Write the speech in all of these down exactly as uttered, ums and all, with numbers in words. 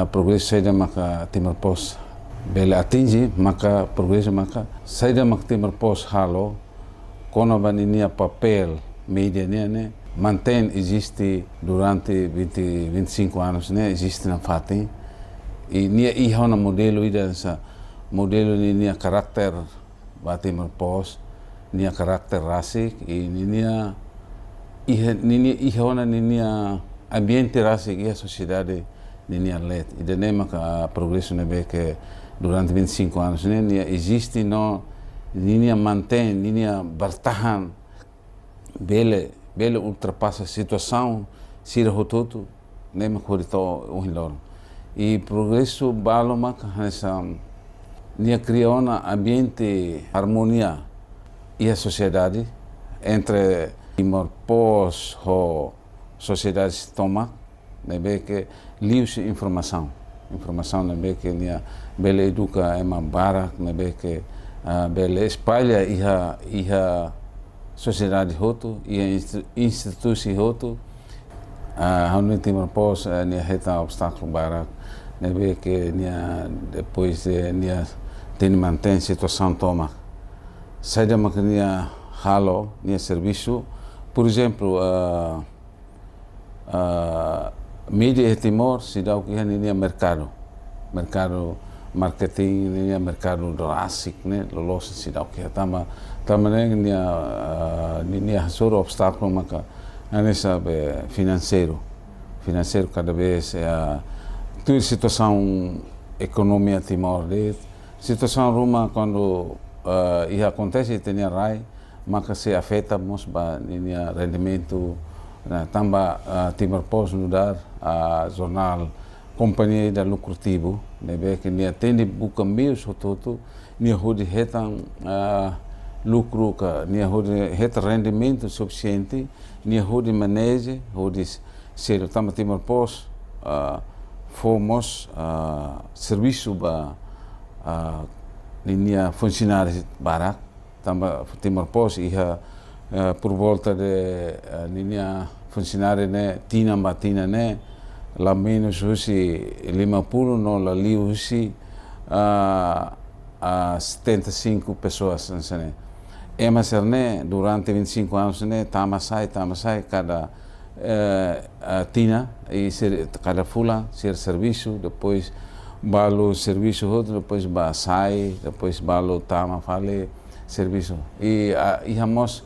progresu saida maka Timor Post bele atinje, maka progresu maka saida maka Timor Post halo, kona-ba ninia papél média nian ne'e, mantein eziste durante vinte, vinte e cinco anos ne'e, eziste nafatin. I nia iha ona modelu ida hanesan, modelu ninia karakter ba Timor Post, nia karakter rasik, i ninia iha, ninia iha ona ninia ambiente rasik iha sosiedade ninia leet. Ida-ne'e maka progresu ne'ebé ke durante vinte e cinco anos ne'e, nia eziste no ninia mantein, ninia bertahan, bele, bele ultrapasa situasaun sira hotu-hotu ne'ebé ke hodi to'o ohin loron. I progresu balu maka hanesan nia kria ona ambiente armonia iha sosiedade entre Timor Post ho sosiedade tomak, ne'ebé ke liuhusi informasaun. Informasaun ne'ebé ke nia bele eduka ema barak, ne'ebé ke, ah, bele espalla iha, iha sosiedade hotu, iha insti-, instituisaun hotu. Ah, ha'u hanoin Timor Post, eh, nia hetan obstákulu barak, ne'ebé ke nia depois, eh, nia tenke mantein situasaun tomak. Saida maka nia halo, nia servisu, por ezemplu, ah, ah, média iha Timor seidauk iha ninia merkadu. Merkadu marketing ninia merkadu rasik ne'e, loloos seidauk iha tanba, tanba ne'e nia, ah, ninia hasoru obstákulu maka hanesan be finanseiru. Finanseiru kada vez, ah, tuir situasaun ekonomia Timor de'it, situasaun ruma kuandu, ah, iha akontese ita-nia rai, maka sei afeta mós ba ninia rendimentu, nah, tanba, ah, Timor Post nu'udar, ah, jornál kompañia ida lukrativu, ne'ebé ke nia tenke buka meius hotu-hotu, nia hodi hetan, ah, lukru ka, nia hodi hetan rendimentu sufisiente, nia hodi maneja, hodi s-, selu tanba Timor Post, ah, fó mós, ah, servisu ba, ah, ninia funsionáriu barak, tanba Timor Post iha, eh, por volta de, eh, ninia funsionáriu ne'e, tinan ba tinan ne'e, la menus husi lima puluh no la liu husi, ah, ah, setenta e cinco pessoas, hanesan ne'e. Ema sira-ne'e, durante vinte e cinco anos ne'e, tama sai, tama sai, kada, eh, ah, tinan, i sira, kada fulan, sira servisu, depois balu servisu hotu, depois bá sai, depois balu tama fali servisu. I, ah, iha mós,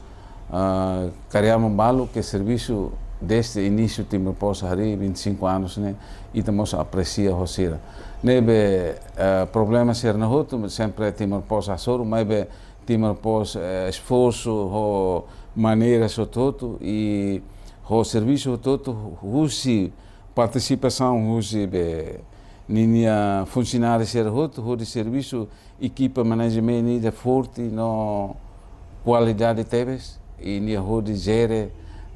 ah, karyawan balu ke servisu dezde inísiu Timor Post harii vinte e cinco anos ne'e, ita mós apresia ho sira. Ne'ebé, eh, problema sira-ne'e hotu, sempre Timor Post hasoru, maibé Timor Post, eh, esforsu ho maneira hotu-hotu i ho servisu hotu-hotu husi partisipasaun husi be ninia funsionáriu sira hotu, hodi servisu ekipa manajemen ida forte no kualidade tebes, i nia hodi jere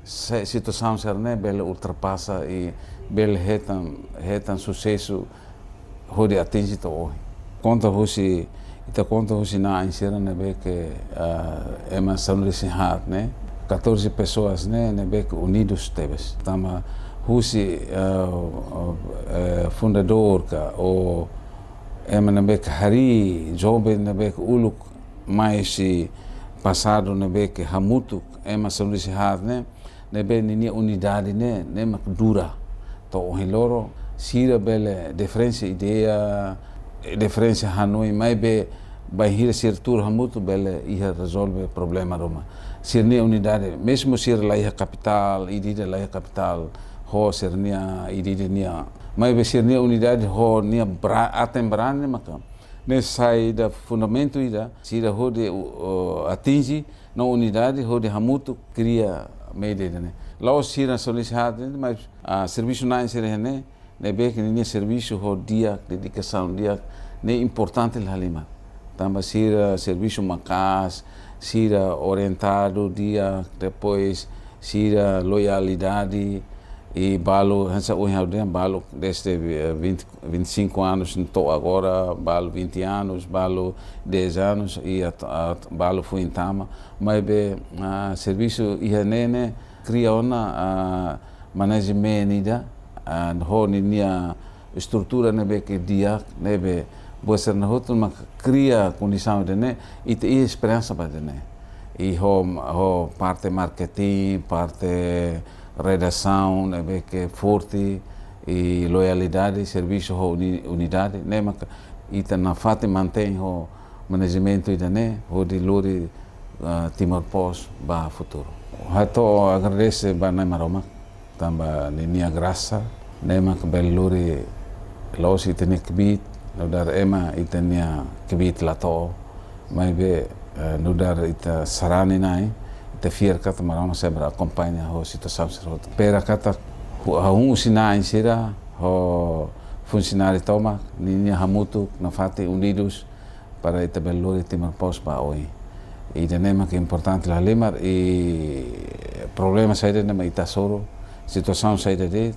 se-, situasaun sira-ne'e bele ultrapasa i bele hetan, hetan susesu hodi atinje to'o ohin. Konta husi, ita konta husi na'in sira ne'ebé ke, ah, ema sanulu-resin-haat ne'e, catorze pessoas ne'e, ne'ebé ke unidos tebes. Tanba husi, ah, eh, fundadór ka, ou ema ne'ebé ke harii, joven ne'ebé ke uluk mai husi pasadu ne'ebé ke hamutuk, ema sanulu-resin-haat ne'e, ne'ebé ninia unidade ne'e, ne'e mak dura. To'o ohin loron, sira bele diferensa ideia, diferensa hanoin, maibé bainhira sira tuur hamutuk bele iha rezolve problema ruma. Sira-nia unidade, mezmu sira la iha kapitál, ida-idak la iha kapitál, ho sira-nia, ida-idak nia. Maibé sira-nia unidade ho nia bra-, aten-brani maka ne'e sai ida fundamentu ida, sira hodi, o, atinje, no unidade hodi hamutuk kria média ida-ne'e. La'ós sira sanulu-resin-haat, mas, ah, servisu na'in sira iha ne'e, ne'ebé ke ninia servisu ho di'ak, dedikasaun di'ak, ne'e importante la halimar. Tanba sira servisu maka'as, sira orientadu di'ak, depois sira loialidade, i balu, hanesan ohin ha'u dehan, balu dezde, eh, vinte, vinte e cinco anos to'o agora, balu vinte anos, balu dez anos, i at-, at-, balu foin tama. Maibé, ah, servisu iha ne'e ne'e, kria ona, ah, manajemen ida, ah, ho ninia estrutura ne'ebé ke di'ak, ne'ebé buat sira-ne'e hotu mak kria kondisaun ida-ne'e, ita iha esperansa ba ida-ne'e. I ho, ho parte marketing, parte redasaun ne'ebé ke forte, i loialidade, servisu ho uni-, unidade, ne'e maka ita nafatin mantein ho manajementu ida-ne'e, hodi lori, ah, Timor Post ba futuru. Ha'u hato'o agradese ba Na'i Maromak, tanba ninia grasa, ne'e mak bele lori la'ós ita-nia kbiit, nu'udar ema ita-nia kbiit la to'o, maibé, eh, nu'udar ita sarani Na'i, ita fiar katak Maromak sei bele akompaña ho situasaun sira hotu. Espera katak hu-, hahú husi na'in sira, ho funsionáriu tomak, ninia hamutuk, nafatin unidus, para ita bele lori Timor Post ba oin. Ida-ne'e mak importante la halimar, i problema saida ne'ebé ita hasoru, situasaun saida de'it,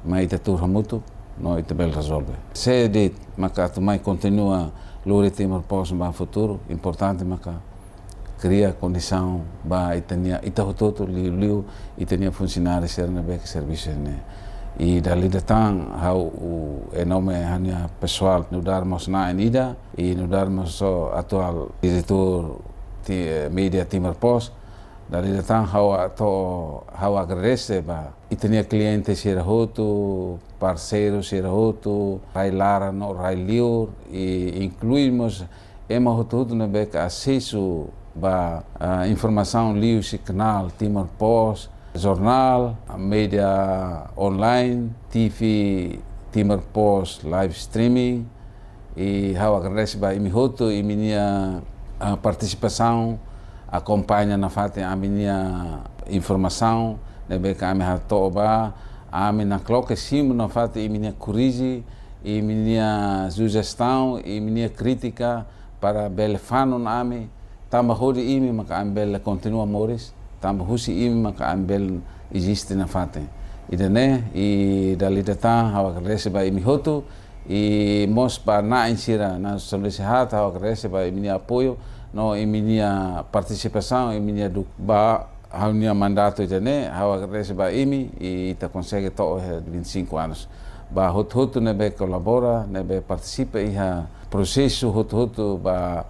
mai ita tuur hamutuk, no ita bele rezolve. Sé de'it maka atu mai kontinua lori Timor Post ba futuru, importante maka kria kondisaun ba ita-nia, ita hotu-hotu, liuliu ita-nia funsionáriu sira ne'ebé ke servisu ne'e. I dala ida tan ha'u, em nome ha'u-nia pesoál, nu'udar mós na'in ida, i nu'udar mós atuál diretór ti-, eh, média Timor Post, dala ida tan ha'u hato'o, ha'u agradese ba ita-nia kliente sira hotu, parseiru sira hotu, rai laran no rai liur, i inklui mós ema hotu-hotu ne'ebé ke asesu ba, ah, informasaun liuhusi kanál Timor Post, jornál, média online, T V Timor Post live streaming, i ha'u agradese ba imi hotu, imi-nia, ah, partisipasaun, akompaña nafatin ami-nia informasaun ne'ebé ke ami hato'o ba, ami nakloke simu nafatin imi-nia korrije, imi-nia sujestaun, imi-nia krítika, para bele fanun ami, tanba hodi imi maka ami bele kontinua moris, tanba husi imi maka ami bele eziste nafatin. Ida-ne'e, i dala ida tan ha'u agradese ba imi hotu, i mós ba na'in sira, na solusi hat, ha'u agradese ba imi-nia apoiu, no imi-nia partisipasaun, imi-nia duk-, ba ha'u-nia mandatu ida-ne'e, ha'u agradese ba imi, i ita konsege to'o iha vinte e cinco anos. Ba hotu-hotu ne'ebé kolabora, ne'ebé partisipa iha prosesu hotu-hotu ba,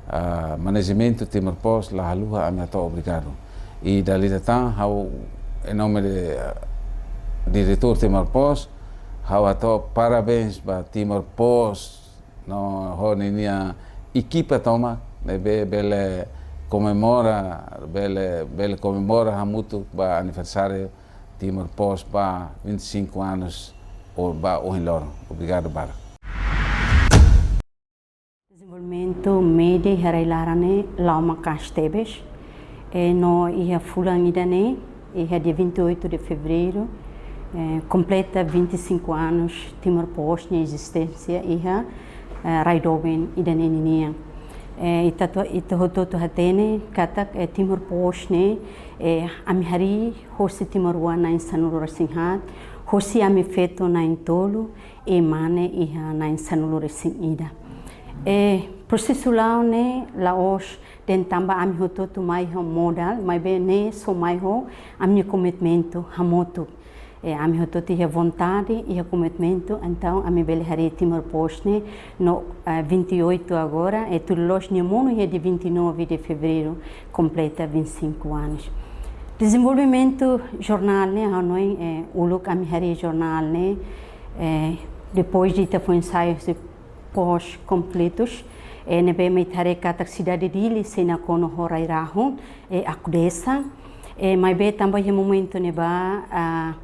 ah, manajementu Timor Post, la haluha ami hato'o obrigadu. I dala ida tan ha'u, em nome de, ah, diretór Timor Post, ha'u hato'o parabéns ba Timor Post, no ho ninia ekipa tomak, ne'ebé bele komemora, bele, bele komemora hamutuk ba aniversáriu Timor Post ba vinte e cinco anos, o ba ohin loron. Obrigadu barak. Dezenvolvimentu média iha rai laran ne'e la'o maka'as tebes. E no iha fulan ida-ne'e, iha dia vinte e oito de fevereiro, eh, kompleta vinte e cinco anos Timor Post nia ezisténsia iha, eh, rai doben ida-ne'e ninian. Eh, ita to-, ita hotu-hotu hatene katak, eh, Timor Post ne'e, eh, ami harii hosi timoroan na'in sanulu-resin-haat, hosi ami feto na'in-tolu, i mane iha na'in sanulu-resin-ida. Eh, prosesu la'o ne'e la'ós de'it tanba ami hotu-hotu mai ho modal, maibé ne'e só mai ho ami-nia komitmentu hamutuk. Eh, ami hotu-hotu iha vontade, iha komitmentu, entaun ami bele harii Timor Post ne'e no, eh, vinte e oito agora, e tuir loloos nia monu iha dia vinte e nove de fevereiro, kompleta vinte e cinco anos. Dezenvolvimentu jornál ne'e, ha'u hanoin, eh, uluk ami harii jornál ne'e, eh, depois de ita foin sai husi pós-konflitus, eh, ne'ebé mak ita haree katak sidade Dili sei nakonu ho rai-rahun, eh, Akudesa, eh, maibé tanba iha momentu ne'ebá, ah,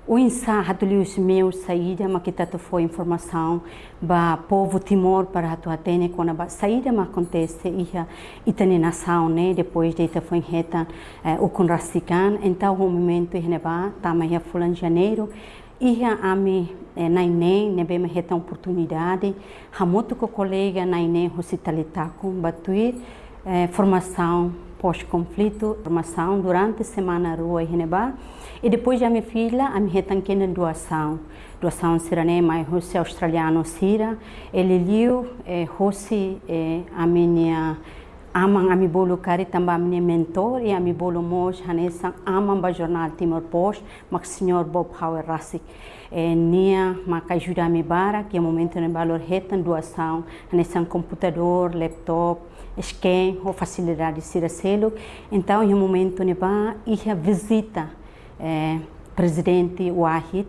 oinsá atu liuhusi meiu saida mak ita atu fó informasaun ba povu Timor para atu hatene kona-ba saida mak akontese iha ita-nia nasaun ne'e, depois de ita foin hetan, eh, ukun rasik an. Entaun, ho momentu iha ne'ebá, tama iha fulan Janeiru, iha ami, eh, na'in-neen ne'ebé mak hetan oportunidade hamutuk ho kolega na'in-neen husi Talitakun ba tuir, eh, formasaun pós-konflitu, formasaun durante semana rua iha ne'ebá. I depois de ami fila, ami hetan kedan doasaun. Doasaun sira-ne'e mai husi australianu sira, i liuliu, eh, husi, eh, ami-nia aman ami bolu karik tanba ami-nia mentór, i ami bolu mós hanesan aman ba jornál Timor Post, mak señór Bob Hauer rasik. Eh, nia maka ajuda ami barak, iha momentu ne'ebá lori hetan doasaun hanesan komputadór, laptop, scan, ho fasilidade sira seluk. Entaun, iha momentu ne'ebá, iha vizita, eh, Prezidente Wahid,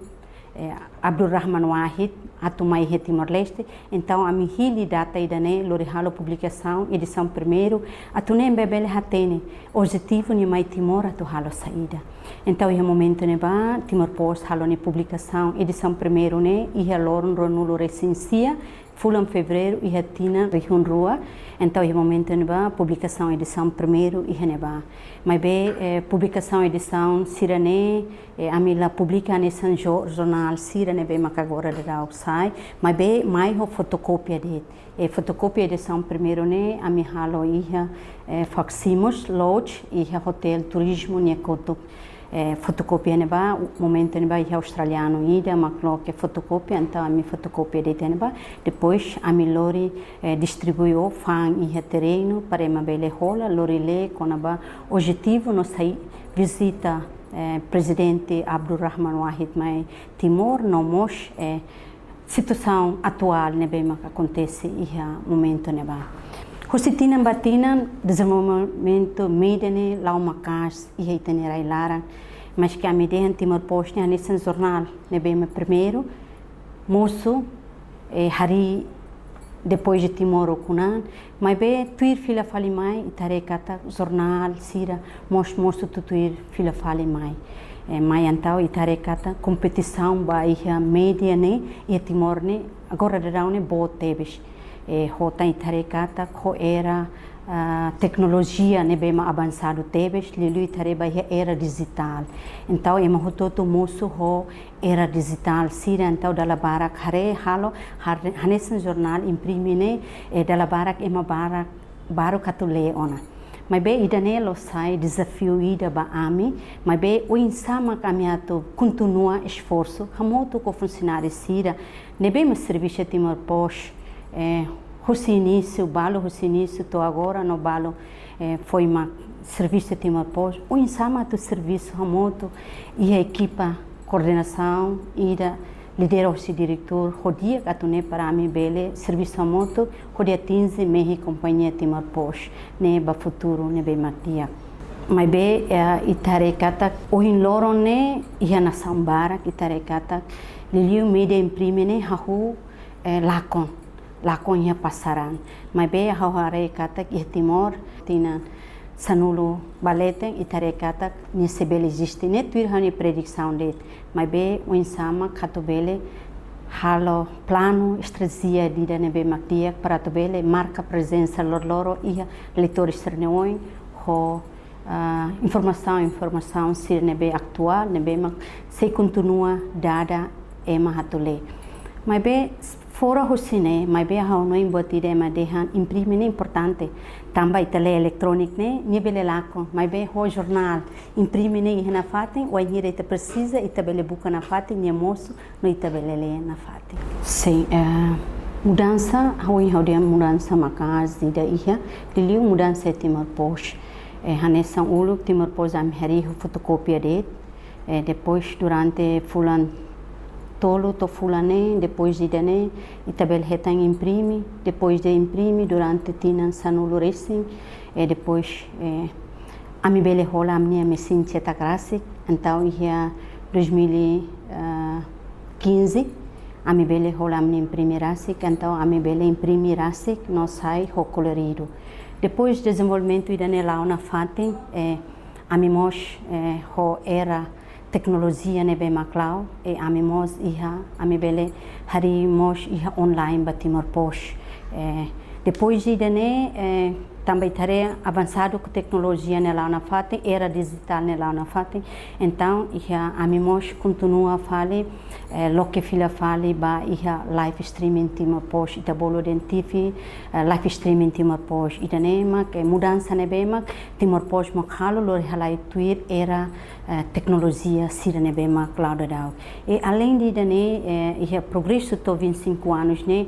eh, Abdul Rahman Wahid, atu mai iha Timor-Leste. Entaun, ami hili data ida-ne'e, lori halo publikasaun, edisaun primeiru, atu nune'e ema bele hatene objetivu nia mai Timor atu halo saida. Entaun, iha momentu ne'ebá, Timor Post halo nia publikasaun, edisaun primeiru ne'e, iha loron ruanulu-resin-sia, fulan Fevereiru, iha tinan rihun rua. Entaun, iha momentu ne'ebá, publikasaun edisaun primeiru iha ne'ebá. Maibé, eh, publikasaun edisaun sira-ne'e, eh, ami la publika hanesan jo-, jornál sira ne'ebé maka agora daudaun sai, maibé mai ho fotokópia de'it. Eh, fotokópia edisaun primeiru ne'e ami halo iha, eh, Fox Seamoss Lodge, iha Hotel Turismo nia kotuk. Eh, fotokópia ne'ebá, momentu ne'ebá iha australianu ida mak loke fotokópia, entaun ami fotokópia de'it iha ne'ebá. Depois ami lori, eh, distribui ho fa'an iha terrenu para ema bele hola, lori lee kona-ba objetivu no sai vizita, eh, Prezidente Abdul Rahman Wahid mai Timor, no mós, eh, situasaun atuál ne'ebé maka akontese iha momentu ne'ebá. Husi tinan ba tinan, dezenvolvimentu média ne'e la'o maka'as iha ita-nia rai-laran, maske ami dehan Timor Post ne'e hanesan jornál ne'ebé mak primeiru mosu, eh, harii depois de Timor ukun an, maibé tuir fila fali mai, ita haree katak jornál sira mós mosu tutuir fila fali mai. Eh, mai entaun ita haree katak kompetisaun ba iha média ne'e, iha Timor ne'e, agora daudaun ne'e boot tebes. Eh, ho tan ita haree katak ho era, ah, teknolojia ne'ebé mak avansadu tebes, liuliu ita haree ba iha era dijitál. Entaun, ema hotu-hotu mosu ho era dijitál sira, entaun dala barak haree halo, har-, hanesan jornál imprime ne'e, eh, dala barak ema barak, baruk atu lee ona. Maibé ida-ne'e la'o sai dezafiu ida ba ami, maibé oinsá mak ami atu kontinua esforsu, hamutuk ho funsionáriu sira ne'ebé mak servisu Timor Post, eh, husi inísiu, balu husi inísiu to'o agora, no balu, eh, foin mak servisu Timor Post, oinsá mak atu servisu hamutuk, iha ekipa koordenasaun ida lidera husi diretór, ho di'ak atu nune'e para ami bele servisu hamutuk, hodi atinje mehi kompañia Timor Post ne'e ba futuru ne'ebé mak di'ak. Maibé, eh, ita haree katak ohin loron ne'e iha nasaun barak, ita haree katak liuliu média imprime ne'e hahú, eh, lakon, lakon iha pasaran. Maibé ha'u haree katak iha Timor, tinan sanulu ba leten, ita haree katak nia sei bele eziste. Ne'e tuir ha'u-nia predisaun de'it. Maibé oinsá mak atu bele halo planu, estratéjia ida ne'ebé mak di'ak para atu bele marka prezensa loroloron iha leitór sira-nia oin ho, ah, informasaun, informasaun sira ne'ebé atuál, ne'ebé mak sei kontinua dada ema atu lee. Maibé fora husi ne'e, maibé ha'u hanoin buat ida ema dehan imprime ne'e importante. Tanba ita lee eletróniku ne'e, nia bele lakon, maibé ho jornál imprime ne'e iha nafatin, wainhira ita presiza, ita bele buka nafatin, nia mosu, no ita bele lee nafatin. Sin, eh, mudansa, ha'u, ha'u dehan mudansa maka'as ida iha, liuliu mudansa iha Timor Post. Eh, hanesan uluk Timor Post ami harii ho fotokópia de'it. Eh, depois durante fulan tolu to'o fulan neen, depois ida-ne'e, ita bele hetan imprime, depois de imprime durante tinan sanulu-resin, eh, depois, eh, ami bele hola ami-nia mesin cetak rasik, entaun iha dois mil e quinze, ami bele hola ami-nia imprime rasik, entaun ami bele imprime rasik no sai ho koloridu. Depois dezenvolvimentu ida-ne'e la'o nafatin, eh, ami mós, eh, ho era teknolojia ne'ebé mak la'o, i ami mós iha, ami bele harii mós iha online ba Timor Post. Eh, depois ida-ne'e, eh, tanba ita haree avansadu ho teknolojia ne'e la'o nafatin, era dijitál ne'e la'o nafatin. Entaun, iha ami mós kontinua fali, eh, loke fila fali ba iha live streaming Timor Post, ita bolu dehan T V, eh, live streaming Timor Post. Ida-ne'e mak, eh, mudansa ne'ebé mak Timor Post mak halo lori halai tuir era, eh, teknolojia sira ne'ebé mak la'o daudaun. I além de ida-ne'e, eh, iha progresu to'o vinte e cinco anos ne'e,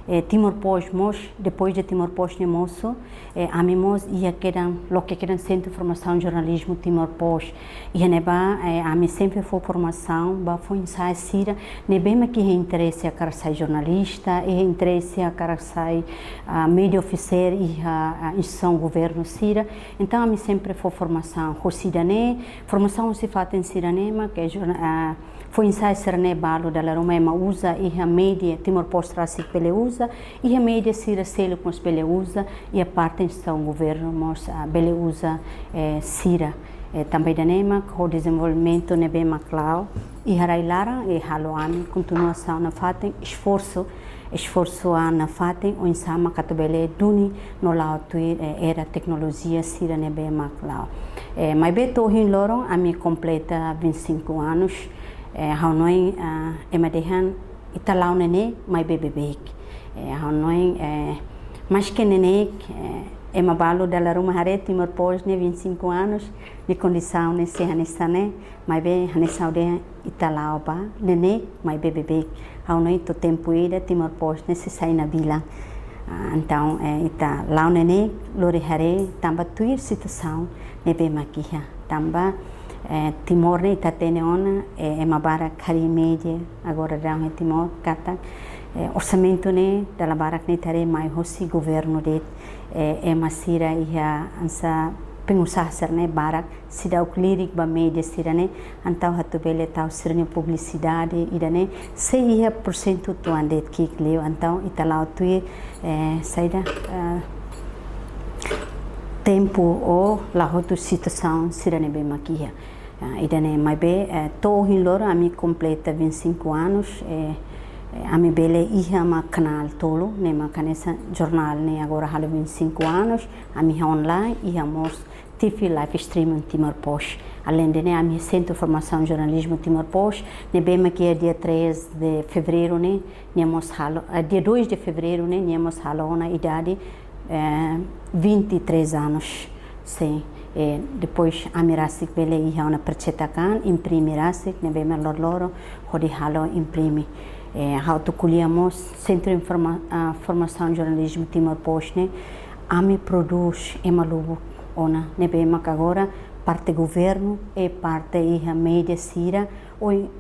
Eh, Timor Post mós, depois de Timor Post ne'e mosu, eh, ami mós iha kedan, loke kedan Sentru Formasaun Jornalizmu Timor Post. Iha ne'ebá, eh, ami sempre fó formasaun ba foin-sa'e sira ne'ebé mak iha interese hakarak sai jornalista, iha interese hakarak sai, ah, média ofisiál iha, ah, instituisaun governu sira. Entaun, ami sempre fó formasaun hosi ida-ne'e, formasaun hosi fatin sira-ne'e mak, eh, jorna-, ah, foin-sa'e sira-ne'e balu dala ruma ema uza iha média, Timor Post rasik bele uza, iha média sira seluk mós bele uza, iha parte instituisaun governu mós, ah, bele uza, eh, sira. Eh, tanba ida-ne'e mak ho dezenvolvimentu ne'ebé mak la'o iha rai-laran, eh, halo ami kontinuasaun nafatin, esforsu, esforsu an nafatin, oinsá mak atu bele duni no la'o tuir, eh, era teknolojia sira ne'ebé mak la'o. Eh, maibé to'o ohin loron ami kompleta vinte e cinco anos, eh, ha'u hanoin, ah, ema dehan ita la'o neineik, maibé beibeik. Eh, ha'u hanoin, eh, maske neineik, eh, ema balu dala ruma haree Timor Post ne'e vinte e cinco anos, nia kondisaun ne'e sei hanesan ne'e, maibé hanesan ha'u dehan ita la'o ba neineik, maibé beibeik. Ha'u hanoin to'o tempu ida Timor Post ne'e sei sai nabilan. Ah, entaun, eh, ita la'o neineik, lori haree, tanba tuir situasaun ne'ebé mak iha. Tanba, eh, Timor ne'e ita hatene ona, eh, ema barak harii média, agora daudaun iha Timor, katak, eh, orsamentu ne'e, dala barak ne'e ita haree mai hosi governu de'it, eh, ema sira iha hanesan pengusaha sira-ne'e barak seidauk lirik ba média sira-ne'e, entaun atu bele tau sira-nia publisidade ida-ne'e, sei iha porsentu uitoan de'it ki'ik liu, entaun ita la'o tuir, eh, saida, eh, tempu ou la'o hotu situasaun sira ne'ebé mak iha. Ah, ida-ne'e maibé, eh, to'o ohin loron ami kompleta vinte e cinco anos, eh, eh, ami bele iha mak kanál tolu, ne'e mak hanesan jornál ne'e agora halo vinte e cinco anos, ami iha online, iha mós T V live streaming Timor Post. Aleinde ne'e, ami iha Sentru Formasaun Jornalizmu Timor Post, ne'ebé mak iha dia três de fevereiro ne'e, nia mós halo, eh, dia dois de fevereiro ne'e, nia mós halo ona idade, eh, vinte e três anos. Sin, eh, depois ami rasik bele iha ona percetakan, imprime rasik, ne'ebé mak loroloron hodi halo imprime. Eh, ha'u atu ko'alia mós Sentru Informa-, ah, Formasaun Jornalizmu Timor Post ne'e, ami prodús ema lubuk ona, ne'ebé mak agora parte governu, eh, parte iha média sira, ou,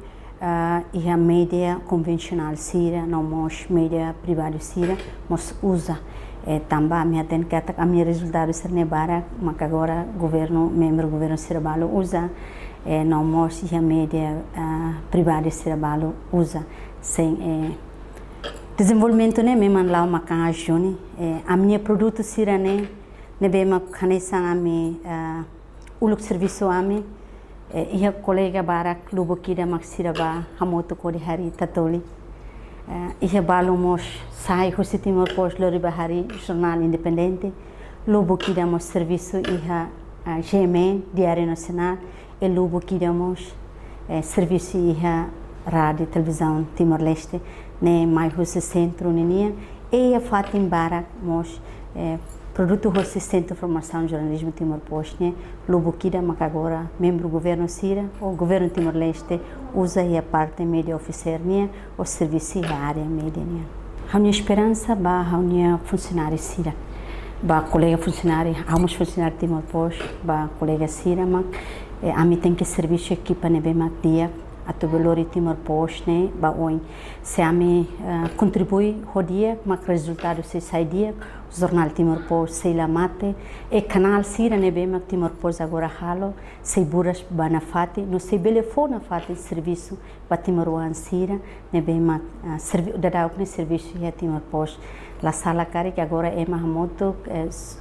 ah, iha média konvensionál sira, no mós média privadu sira, mós uza. Eh, tanba ami hatene katak ami rezultadu sira-ne'e barak, mak agora governu, membru governu sira balu uza, eh, no mós iha média, ah, privadu sira balu uza. Sin, eh, dezenvolvimentu ne'e memang la'o maka'as duni, eh, ami-nia produtu sira-ne'e, ne'ebé mak hanesan ami, ah, uluk servisu ami, eh, iha kolega barak lubuk ida mak sira bá hamutuk hodi harii tatoli. Eh, iha balu mós sai husi Timor Post lori bá harii jornál independente. Lubuk ida mós servisu iha, eh, G M N, Diáriu Nasionál, i lubuk ida mós, eh, servisu iha Rádiu Televizaun Timor-Leste, ne'e mai husi sentru ninian, i iha fatin barak mós, eh, produtu hosi Sentru Formasaun Jornalizmu Timor Post ne'e, lubuk ida mak agora membru governu sira, ou governu Timor-Leste, uza iha parte média ofisiál nian, ou servisu iha área média nian. Ha'u-nia esperansa ba ha'u-nia funsionáriu sira, ba kolega funsionáriu, ha'u mós funsionáriu Timor Post, ba kolega sira mak, eh, ami tenke servisu ekipa ne'ebé mak di'ak, atu bele lori Timor Post ne'e ba oin. Se ami, eh, kontribui ho di'ak, mak rezultadu sei sai di'ak, jornál Timor Post sei la mate, i kanál sira ne'ebé mak Timor Post agora halo, sei buras ba nafatin, no sei bele fó nafatin servisu ba timoroan sira ne'ebé mak, ah, servi-, daudauk ne'e servisu iha Timor Post. La sala karik agora ema hamutuk, eh, s-,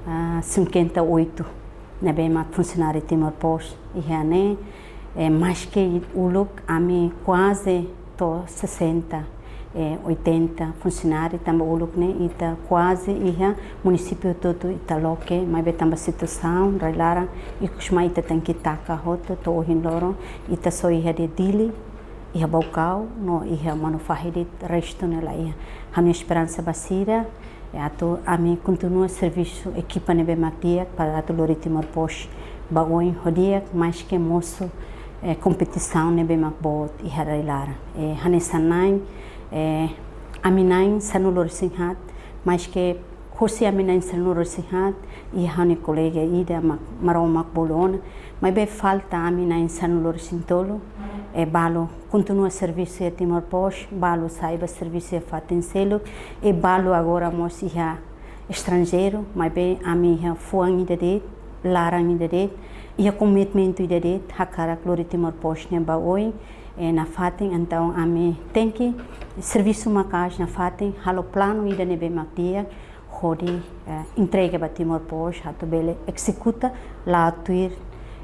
ah, cinquenta e oito ne'ebé mak funsionáriu Timor Post iha ne'e, eh, maske uluk ami kuaze to'o sessenta, eh, oitenta funsionáriu, tanba uluk ne'e ita kuaze iha munisípiu hotu-hotu ita loke, maibé tanba situasaun rai-laran, ikus mai ita tenke taka hotu, to'o ohin loron ita só iha de'it Dili, iha Baucau, no iha Manufahi de'it, restu ne'e la iha. Ha'u-nia esperansa ba sira, eh, atu ami kontinua servisu ekipa ne'ebé mak di'ak para atu lori Timor Post ba oin ho di'ak, maske mosu, eh, kompetisaun ne'ebé mak boot iha rai-laran. Eh, hanesan na'in, eh, Ami na'in sanulu-resin-haat, maske hosi ami na'in sanulu-resin-haat, iha ha'u-nia kolega ida mak, Maromak bolu ona, maibé falta ami na'in sanulu-resin-tolu, i balu kontinua servisu iha Timor Post, balu sai ba servisu iha fatin seluk, i balu agora mós iha estranjeiru, maibé ami iha fuan ida de'it, laran ida de'it, iha komitmentu ida de'it, hakarak lori Timor Post ne'e ba oin, eh, nafatin, entaun ami tenke servisu maka'as nafatin, halo planu ida ne'ebé mak di'ak, hodi, eh, entrega ba Timor Post, atu bele ezekuta, la'o tuir,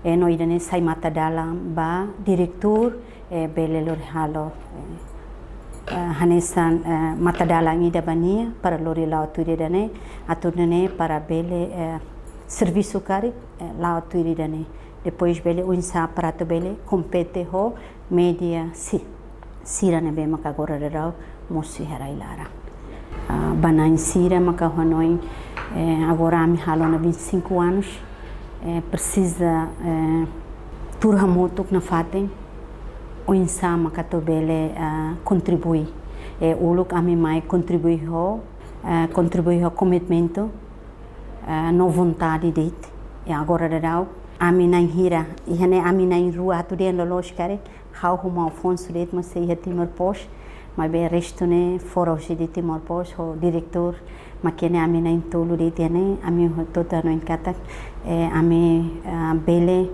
eh, no ida-ne'e sai matadalan ba diretór, eh, bele lori halo, eh, eh, hanesan, eh, matadalan ida ba nia, para lori la'o tuir ida-ne'e, atu nune'e para bele, eh, servisu karik, eh, la'o tuir ida-ne'e. Depois bele oinsá para atu bele kompete ho média si-, sira ne'ebé maka agora daudaun mosu iha rai-laran. Ah, ba na'in sira maka hanoin, eh, agora ami halo ona vinte e cinco anos, eh, presiza, eh, tuur hamutuk nafatin, oinsá maka atu bele, ah, kontribui. Eh, uluk ami mai kontribui ho, eh, kontribui ho komitmentu, eh, no vontade de'it. I agora daudaun, ami na'in hira, iha ne'e ami na'in rua atu dehan loloos karik, ha'u ho maun Afonso de'it mak sei iha Timor Post, maibé restu ne'e fora husi Timor Post, ho diretór, mak ne'e ami na'in tolu de'it iha ne'e, ami hotu-hotu hanoin katak, eh, ami, ah, bele,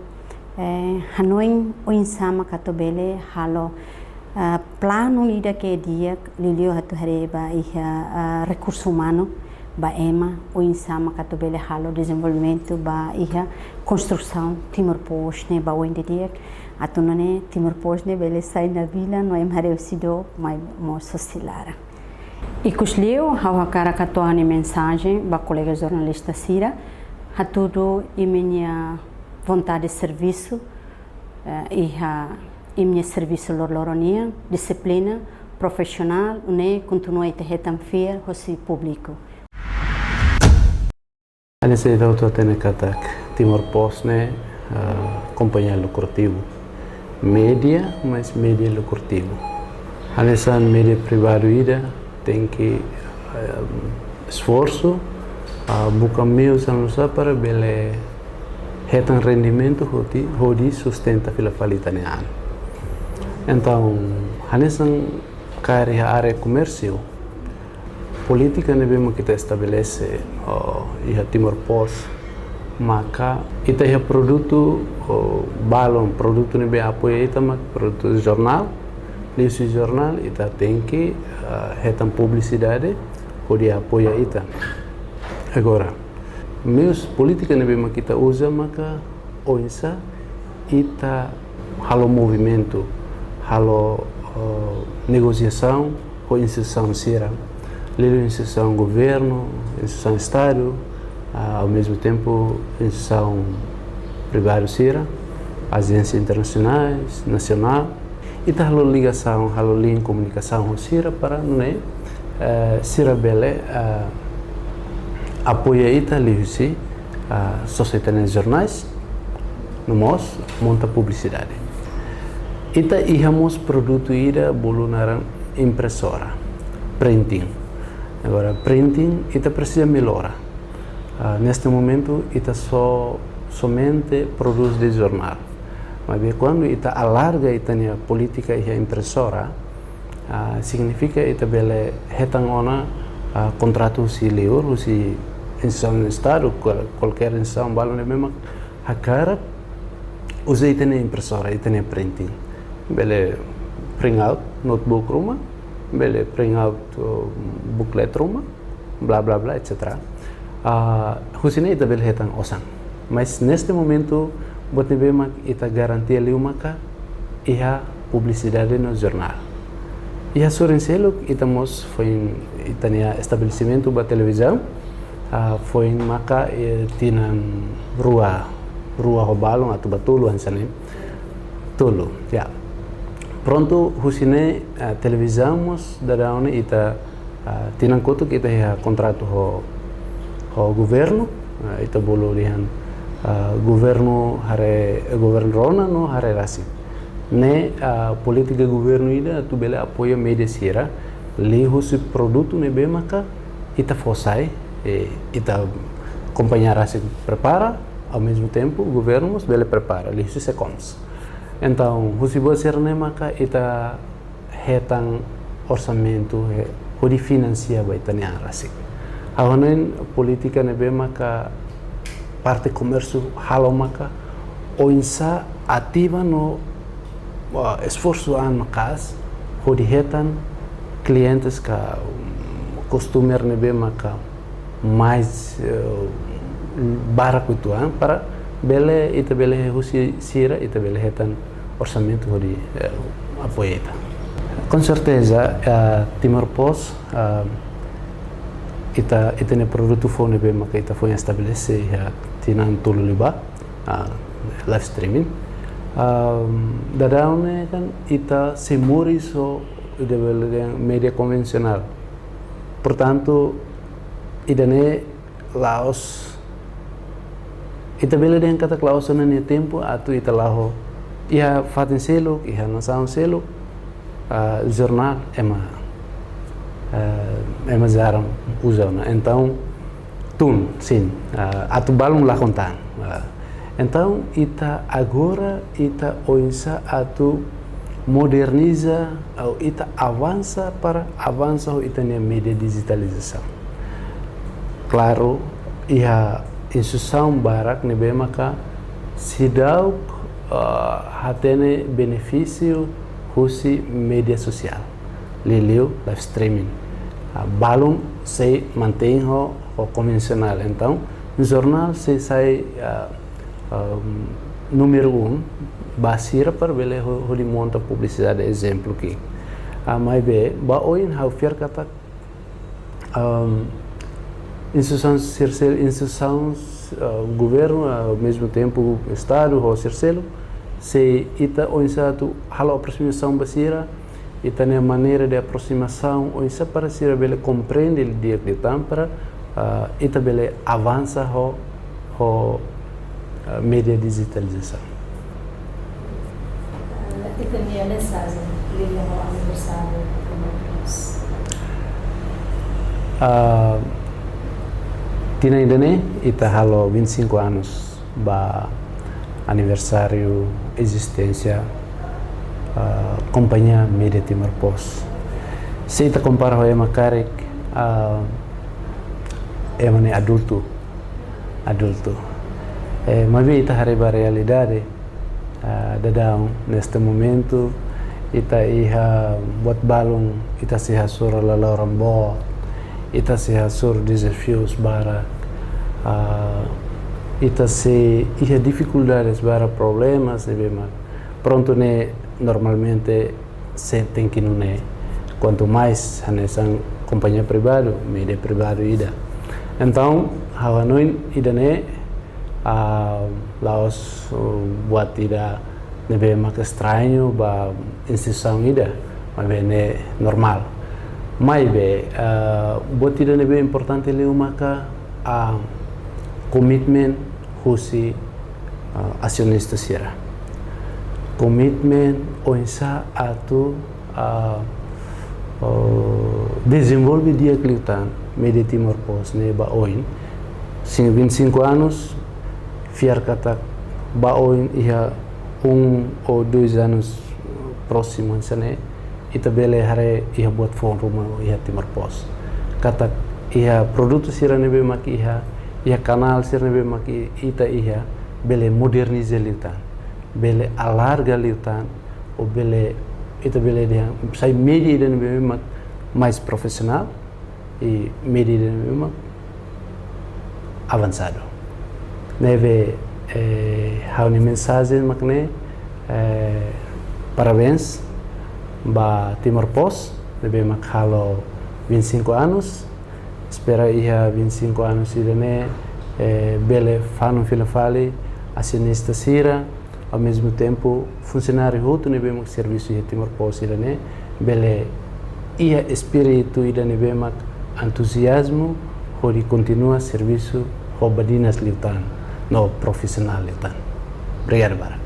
eh, hanoin oinsá maka atu bele halo, ah, planu ida ke di'ak, liuliu atu haree ba iha, ah, rekursu umanu, ba ema, oinsá maka atu bele halo dezenvolvimentu ba iha konstrusaun Timor Post ne'e ba oin didi'ak, atu nune'e Timor Post ne'e bele sai nabilan no ema haree husi dook, mai mós husi laran. Ikusliu, ha'u hakarak hato'o ha'u-nia mensajen ba kolega jornalista sira, hatudu imi-nia vontade servisu, eh, iha imi-nia servisu loroloron nian, dixiplina, profisionál, nune'e kontinua ita hetan fiar hosi públiku. Hanesan ita hotu hatene katak Timor Post ne'e, ah, kompañia lukrativu. Média, mas média lukrativu. Hanesan média privadu ida, tenke, eh, esforsu, ah, buka meius oinsá para bele hetan rendimentu hodi, hodi sustenta fila fali ita-nia an. Entaun, hanesan kaer iha área komérsiu, polítika ne'ebé mak ita estabelese, oh, iha Timor Post, maka ita iha produtu, oh, balun, produtu ne'ebé apoia ita mak produtu jornál, liuhusi jornál ita tenke, ah, hetan publisidade hodi apoia ita. Agora, meius polítika ne'ebé mak ita uza maka oinsá ita halo movimentu, halo, eh, negosiasaun ho instituisaun sira, liuliu instituisaun governu, instituisaun Estadu, ah, ao mesmo tempo instituisaun privadu sira, ajénsia internasionál, nasionál, ita halo ligasaun, halo link komunikasaun ho sira para nune'e, eh, sira bele, eh, apoia ita liuhusi, ah, sosa ita-nia jornais, no mós monta publisidade. Ita iha mós produtu ida bolu naran impresora, printing. Agora, printing, ita presiza mellora. Ah, neste momento, ita só, somente produz de jornál. Maibé kuandu ita alarga ita-nia polítika iha impresora, ah, signifika ita bele hetan ona, ah, kontratu husi liur, husi instituisaun Estadu, kual-, kualkér instituisaun balun ne'ebé mak hakarak uza ita-nia impresora, ita-nia printing. Bele print out notebook ruma, bele print out, uh, booklet ruma, bla, bla, bla, et cetera. Ah, husi ne'e ita bele hetan osan. Mas neste momento, buat ne'ebé mak ita garantia liu maka iha publisidade no jornál. Iha sorin seluk, ita mós foin ita-nia estabelesimentu ba televizaun, ah, foin maka, eh, tinan rua, rua ho balun atu ba tolu hanesan ne'e. Tolu, ya. Prontu, husi ne'e, ah, televizaun mós daudaun ne'e ita, ah, tinan kotuk ita iha kontratu ho, ho governu, ah, ita bolu dehan, ah, governu haree, governu rona no haree rasik. Ne'e, ah, polítika governu ida atu bele apoia média sira, Liuhusi produtu ne'ebé maka ita fó sai, eh, ita kompañia rasik prepara, ao mesmo tempo governu mós bele prepara liuhusi SECOMS. Entaun, husi buat sira-ne'e maka ita hetan orsamentu, eh, hodi finansia ba ita-nia an rasik. Ha'u hanoin polítika ne'ebé maka parte komérsiu halo maka oinsá ativa no, ah, esforsu an maka'as hodi hetan klientes ka, mm, customer ne'ebé maka mais, eh, barak uitoan para bele, ita bele husi sira, ita bele hetan orsamentu hodi, eh, apoia ita. Com certeza, eh, Timor Post, eh, ita, ita-nia produtu foun ne'ebé maka ita foin estabelese iha tinan tolu liubá, ah, live streaming. Ah, daudaun ne'e kan ita sei moris ho, ita bele dehan média konvensionál. Portantu, ida-ne'e la'ós, ita bele dehan katak la'ós ona nia tempu atu ita la'o iha fatin seluk, iha nasaun seluk, ah, jornál ema, ah, ema jarang uza ona. Entaun, tun, sin, ah, atu balun lakon tan. Ah, entaun, ita agora, ita oinsá atu moderniza, ou ita avansa para avansa ho ita-nia média dijitalizasaun. Klaru, iha instituisaun barak ne'ebé maka seidauk, ah, hatene benefísiu husi média sosiál, liuliu live streaming. Ah, balun sei mantein ho, ho konvensionál. Entaun, jornál sei sai, ah, ah, númeru un ba sira para bele ho-, hodi monta publisidade, ezemplu ki'ik. Ah, maibé, ba oin ha'u fiar katak, ahm, instituisaun sira sel-, instituisaun, ah, governu, ah, ao mesmo tempo Estadu ho sira seluk, sei ita oinsá atu halo aproximasaun ba sira, ita-nia maneira de aproximasaun, oinsá para sira bele komprende di'ak liután para, ah, ita bele avansa ho, ho, ah, média dijitalizasaun. Ah, ita-nia mensajen liga ho aniversáriu Timor Post. Ah, tinan ida-ne'e ita halo vinte e cinco anos ba aniversáriu ezisténsia, ah, kompañia Média Timor Post. Se ita kompara ho ema karik, ah, ema ne'e adultu, adultu. Eh, maibé ita haree ba realidade, ah, daudaun, neste momento, ita iha buat balun, ita sei hasoru laloran boot, ita sei hasoru dezafius barak, ah, ita sei iha difikuldades barak, problemas ne'ebé mak. Prontu, ne'e normalmente sei tenke nune'e. Kuantu mais hanesan kompañia privadu, média privadu ida. Entaun, ha'u hanoin ida-ne'e, ah, la'ós, uh, buat ida ne'ebé mak estrañu ba instituisaun ida, maibé ne'e normál. Maibé, ah, buat ida ne'ebé importante liu maka, ah, komitmen husi, ah, asionista sira. Komitmen oinsá atu, ah, oh, dezenvolve di'ak liután Média Timor Post ne'e ba oin. Sin vinte e cinco anos, fiar katak ba oin iha um ou dois anos próximo hanesan ne'e, ita bele haree iha buat foun ruma iha Timor Post. Katak iha produtu sira ne'ebé mak iha, iha kanál sira ne'ebé mak i-, ita iha, bele moderniza liután, bele alarga liután, ou bele, ita bele dehan sai média ida ne'ebé mak mais profisionál, i média ida ne'ebé mak avansadu. Ne'ebé, eh, ha'u-nia mensajen mak ne'e, eh, parabéns ba Timor Post, ne'ebé mak halo vinte e cinco anos. Espera iha vinte e cinco anos ida-ne'e, eh, bele fanun fila fali asionista sira, ao mesmo tempo, funsionáriu hotu ne'ebé mak servisu iha Timor Post ida-ne'e, bele iha espíritu ida ne'ebé mak entuziazmu hodi kontinua servisu ho badinas liután no profisionál liután. Obrigadu barak.